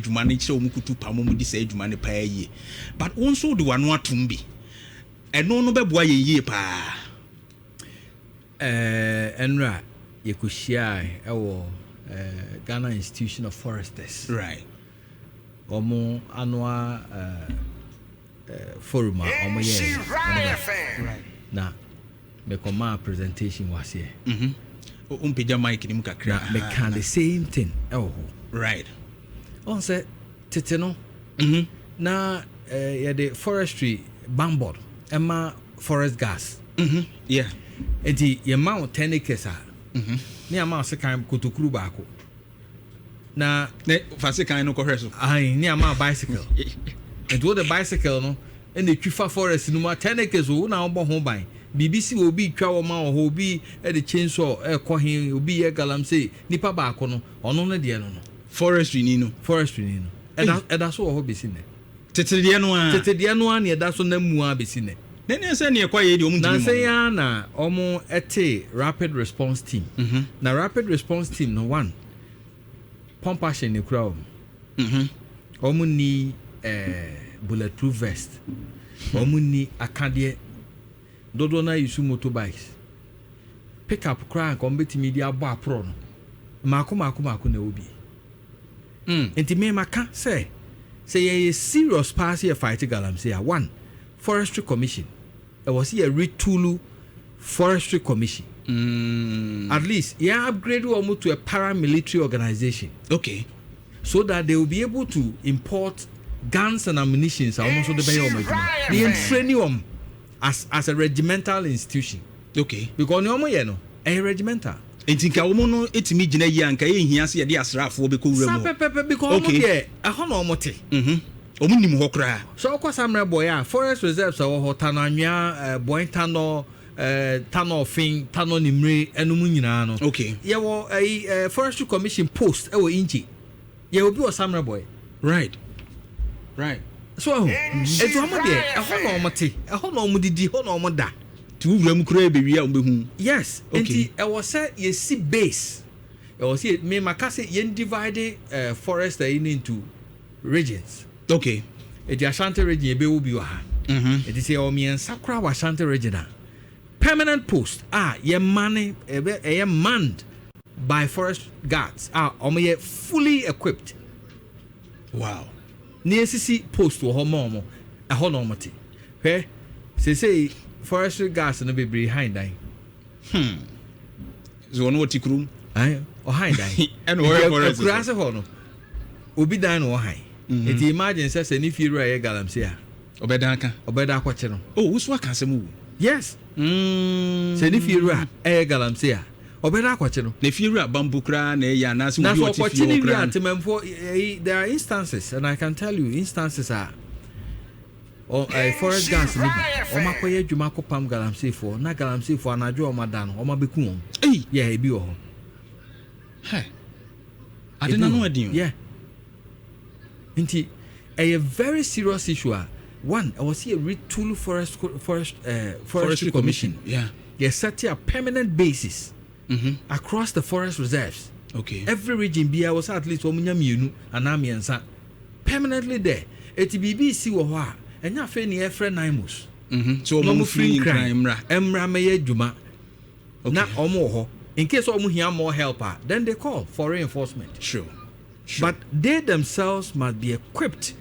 adwuma no kyerɛ wɔn kutu pa wɔn di saa adwuma no paa yie, but wɔn nso de wɔn ano atom bi, ɛno no bɛboa yɛn yie paa. Ɛnora yɛkɔhyia ɛwɔ Ghana Institution of Foresters wɔn annual forum a wɔn yɛ na mekɔmaa presentation wɔ aseɛ. Wompagya mic no mu kakra. Na meka the same thing ɛwɔ hɔ. Ɔn sɛ tete no na yɛde forestry bambɔ ɛma forest guards. Nti yɛma wo 10 acres a, ne yɛma wo sekan kotokuru baako na ne fa sekan no kɔhwɛ so. Ayi, ne yɛma wo bicycle, nti wode bicycle no ɛna etwi fa forest no mu a, 10 acres o, na wobɔ ho ban. Biribi si wɔ, obi twa wɔ ma wɔ hɔ, obi ɛde chainsaw ɛkɔ he, obi yɛ galamsey, nipa baako no, ɔno no deɛ no. Forestry ni no. Forestry ni no, ɛda so wɔ hɔ besi nnɛ. Tete deɛ no a. Tete deɛ no a ne ɛda so nam mu a besi nnɛ. Ne ne sɛ neɛ kɔ yɛ deɛ ɔmo ntumi. Nansa yi ara na ɔmo ɛte rapid response team. Na rapid response team no, one pump action ne kura wɔn. Ɔmo ni bulletproof vest, ɔmo ni akadeɛ dodoɔ no ayi so, motorbikes, pickup koraa nka ɔmo bɛtumi de abɔ aporɔ no maako maako maako na ɛwɔ bi. Nti mmarima ka sɛ yɛyɛ serious paa sɛ yɛ fight galamsey a, one, Forestry Commission, ɛwɔ sɛ yɛ retool Forestry Commission. At least yɛn upgrade wɔn to a paramilitary organisation so that they will be able to import guns and ammunitions a wɔn nso de bɛyɛ wɔn adwuma, na yɛn train wɔn as a regimental institution. Because nea wɔn yɛ no ɛyɛ regimental. Nti nka wɔn no etumi gyina yie a, nka yɛ nhia sɛ yɛde asraafoɔ bɛkɔ wura saa mu hɔ. Pɛpɛpɛ, because wɔn deɛ, ɛhɔ na wɔn te. Wɔn nim hɔ koraa. So ɔkɔ Samreboi a, forest reserves a ɛwɔ hɔ, Tano Anwea, Boin Tano, Tano Ɔfin, Tano Nimire, ɛnum nyinaa no, yɛwɔ ɛyi Forestry Commission post ɛwɔ Ingye, yɛwɔ bi wɔ Samreboi. So ɛho etu wɔn deɛ, ɛhɔ na wɔn te, ɛhɔ na wɔn didi, ɛhɔ na wɔn da. Nti wowura mu koraa bɛwie a, wɔbɛhu. Yes. Nti ɛwɔ sɛ yɛsi base, ɛwɔ sɛ mmeka sɛ yɛn divide forest ɛyi no into regions. Eti Ashanti Region, yɛbɛwɔ bi wɔ ha. Eti sɛ yɛwɔ mmiɛnsa koraa wɔ Ashanti Region a, permanent post a yɛ mane ɛbɛ ɛyɛ manned by forest guards a wɔn yɛ fully equipped. Ne yɛsisi post wɔ hɔ ma wɔn, ɛhɔ na wɔn te. Hwɛ, seesei forestry guards no bebree han dan. So ɔno wɔte kurom. Ayi, ɔhan dan. Ɛna ɔyɛ forest. Akura ase hɔ no, obi dan na ɔhan. Nti imagine sɛ ne fie wura yɛ galamsey a, ɔbɛdan aka. Ɔbɛda akɔkye no. Oh, woso aka asɛm wo. Yes. Sɛ ne fie wura ɛyɛ galamsey a, ɔbɛda akɔkye no. Na fie wura bambo koraa na ɛyɛ anaasɛ na obi sɛ ɔte fie ɔkɔkye ne hɔ wie koraa. A, temamfoɔ ɛyi, there are instances, and I can tell you instances a forest guards no bi wɔn akɔyɛ adwuma akɔpam galamseyfoɔ, na galamseyfoɔ anadwo a wɔn ada no, wɔn abɛku wɔn. Ei! Yɛ ebi wɔ hɔ. Hɛ, ade na no adi o. Yeah, nti ɛyɛ very serious issue a, one, ɛwɔ sɛ yɛ retool forestry Commission. Yɛ set a permanent basis across the forest reserves. Every region biara wɔ sɛ at least wɔn nya mmienu anaa mmiɛnsa permanently there. Eti biribi si wɔ hɔ a, ɛnyɛ afei ni yɛfrɛ NAIMOS So na ɔmo ɔmo firi firi Nkran Nkran mmra. Mmra mɛyɛ adwuma na ɔmo wɔ hɔ in case ɔmo hia more help a, then they call for reinforcement. But they themselves must be equipped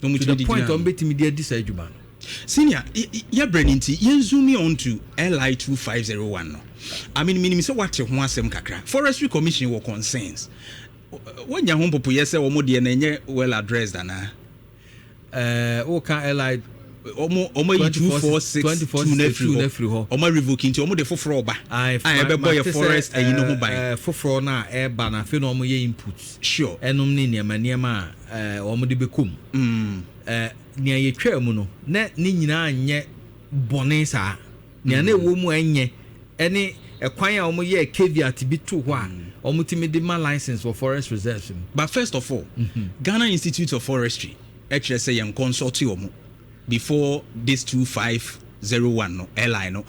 Na ɔmo to tumi the de point gyina. ɔmo betumi de adi saa adwuma no. Senior, yɛbrɛ no nti, yɛn zoom on to LI 2501 no. I mean, menim sɛ woate ho asɛm kakra. Forestry Commission wɔ concerns, woanya ho mpopoyɛ sɛ wɔn deɛ no ɛnyɛ well addressed anaa? Woka LI ɔmo ayi 2462 no afiri 2462 no hɔ. afiri hɔ. Ɔmo revoke, nti ɔmo de foforɔ ɔba a ɛbɛbɔ yɛ forest ayi no ho ban. Foforɔ no a ɛreba no, afei na ɔmo yɛ input ɛnom ne nneɛma nneɛma a ɔmo de bɛkɔ mu. Nea yɛtwaa mu no na ne nyinaa nyɛ bɔne saa. Nea na ɛwɔ mu a ɛnyɛ ɛne ɛkwan a wɔn yɛ caveat bi to hɔ a wɔn tumi de ma license wɔ forest reserves mu. But first of all, Ghana Institute of Forestry ɛkyerɛ sɛ yɛn consult wɔn before this 2501 no, LI no.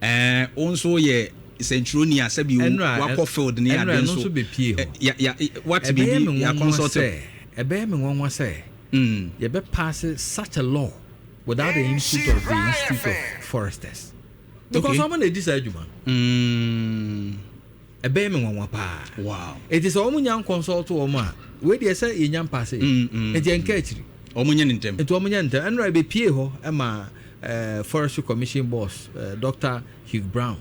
Wɔn nso yɛ sɛntwerɛni a sɛbi wakɔ field ne ade ɛno nso nso bɛpie hɔ. Ya ya wate Ɛbɛyɛ biribi me yɛ nwanwa consult. sɛ Ɛbɛyɛ me nwanwa sɛ yɛbɛ such a law without the input of the Institute of Foresters, because ɔmo na edi saa adwuma no. Ɛbɛyɛ me nwanwa paa. Eti sɛ ɔmo nya consult wɔn a, wei deɛ sɛ yɛnya mpass. Nti ɛnka akyiri. Ɔmo nyɛ ne ntɛm. Nti ɔmo nyɛ ntɛm. Ɛnura ebepie hɔ ɛma Forestry Commission boss, Dr Hugh Brown,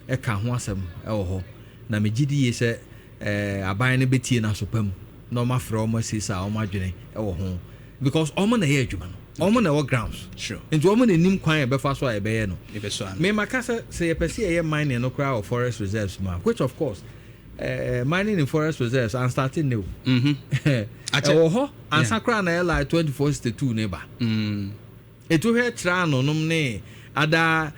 ɛka ho asɛm ɛwɔ hɔ, na megye di yie sɛ aban no bɛtie n'asopa mu na ɔmo afrɛ ɔmo asiesie a ɔmo adwene ɛwɔ ho, because ɔmo na ɛyɛ adwuma no, ɔmo na ɛwɔ grounds. Nti ɔmo na enim kwan a yɛbɛfa so a yɛbɛyɛ no. Yɛbɛsɔ ano. Mmɛmaka sɛ yɛpɛ sɛ yɛyɛ mining no koraa wɔ forest reserves mu a, which of course mining in forest reserves and starting new. Akyɛ. Ɛwɔ hɔ ansa koraa na LI 2462 ne ba. Etu hwɛ kyerɛ anonom ne other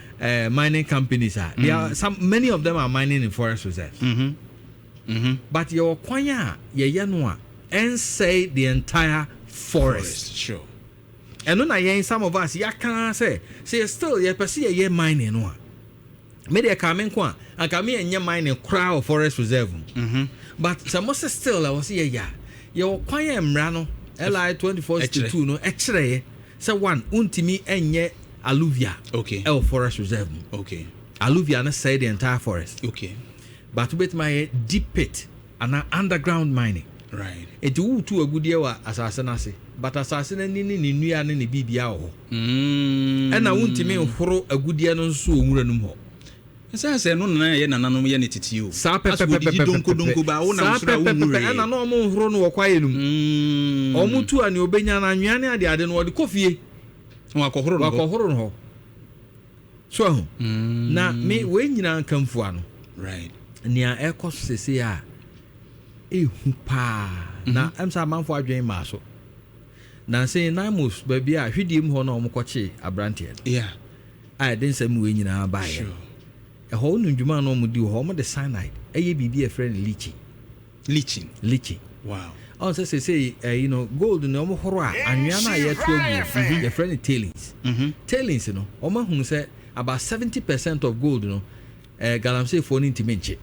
mining companies a, they are some, many of them are mining in forest reserves. But yɛwɔ kwan a yɛyɛ no a ɛnsɛe the entire forest. Ɛno na yɛn, some of us, yɛaka sɛ yɛ still yɛpɛ sɛ yɛyɛ mining no a, me deɛ ka me nko a, anka me yɛnyɛ mining koraa wɔ forest reserve mu. But sɛ mo sɛ still ɛwɔ sɛ yɛyɛ a, yɛwɔ kwan a mmara no LI 2462 no ɛkyerɛeɛ sɛ one, wontumi ɛnyɛ alluvial ɛwɔ forest reserve mu. Alluvial no sɛe the entire forest. But wobɛtumi ayɛ deep pit anaa underground mining. Nti wotu agudeɛ wɔ asase no ase, but asase no ani ne ne nnua ne ne biribia wɔ hɔ. Ɛna wontumi nhoro agudeɛ no nso wɔ nwura no mu hɔ. Sɛ sɛ no nana yɛ nananom yɛ ne tete o. Saa. Asɛ wɔdidi donko donko ba wo nam Saa soro a wonhu pɛpɛpɛpɛ. hwee. Ɛna na ɔmo nhoro no wɔ kwaeɛ no mu. Ɔmo tu a, nea obɛnya no, anwea ne adeade no, wɔde kɔ fie. Wakɔhoro no hɔ. Wakɔhoro no hɔ so ahu. Na me wei nyinaa nkamfua no, nea ɛkɔ so sese a ehu paa na sɛ amanfo adwene maa so na sɛ Naimos baabi a hwidie mu hɔ na ɔmo kɔkye aberanteɛ no a yɛde nsɛm wei nyinaa baeɛ no, ɛhɔ wo no dwuma na ɔmo di wɔ hɔ, ɔmo de cyanide ɛyɛ biribi a ɛfrɛ no leaching. Leaching. Leaching. Ɔn sɛ sese ɛyi no, gold no, ɔmo horo a, anwea no a yɛto agu no, yɛfrɛ no tailings. Tailings no, ɔmo ahunu sɛ about 70% of gold no, galamseyfoɔ no ntumi nkye.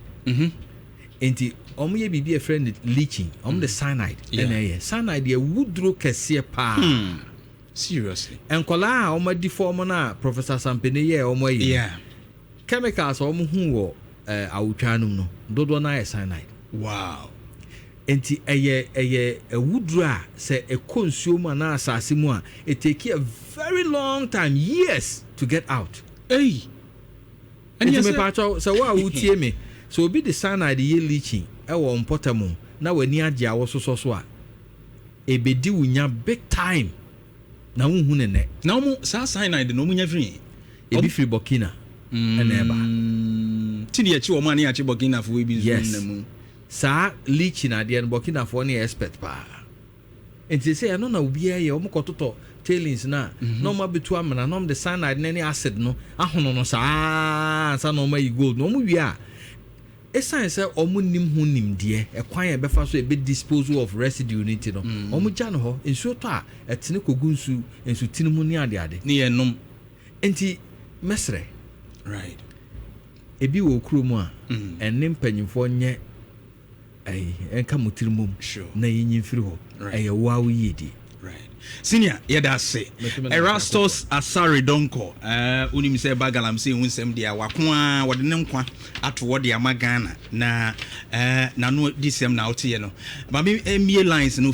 Nti ɔmo yɛ biribi a yɛfrɛ no leaching, ɔmo de cyanide ɛna ɛyɛ. Cyanide yɛ wuduro kɛseɛ paa. Nkɔlaa a ɔmo adi fɔm no a Professor Sampene yɛ ɔmo ayi no, chemicals a ɔmo hu wɔ awotwa no mu no, dodoɔ no ayɛ cyanide. Nti ɛyɛ awuduro a sɛ ɛkɔ nsuo mu anaa asase mu a, it take a very long time, years, to get out. Ei. Nti Ɛneɛ sɛ mepaakyɛw, sɛ wo a wotie me, sɛ obi de cyanide yɛ leaching ɛwɔ mpɔtam na w'ani agye a wososɔ so a, ebedi wo nya big time na wonhu ne nɛ. Na ɔmo saa cyanide no, ɔmo nya firi? Ebi firi Burkina ɛna ɛba. Ti ne yɛkye wɔn a, ne yɛakye Burkinafoɔ bi nso Yes. na mu. Saa leaching adeɛ no, Burkinafoɔ no yɛ expert paa. Nti sɛ ɛno na obiara yɛ, ɔmo kɔtotɔ tailings no a, na ɔmo abɛtu amena na ɔmo de cyanide no ne acid no ahono no saa ansa na ɔmo ayi gold na ɔmo wie a, ɛsiane sɛ ɔmo nim ho nimdeɛ ɛkwan a ɛbɛfa so ɛbɛ dispose of residue no nti no, ɔmo gya no hɔ, nsuo tɔ a, ɛtene kɔgu nsu nsutene mu ne adeade. Ne yɛ nom. Nti mɛsrɛ, ebi wɔ kurom a, ɛne mpanyinfoɔ nyɛ ɛyi ɛnka mo tiri mom na yɛnyi mfiri hɔ. Ɛyɛ wo a woyie die. Right. Senior, yɛda ase. Mɛtumi na Erastus Asare Donko, wonim sɛ ɛba galamsey ho nsɛm deɛ a, wako a wɔde ne nkwa ato hɔ de ama Ghana na n'ano di sɛm na woteɛ no. Ma me mmie lines no.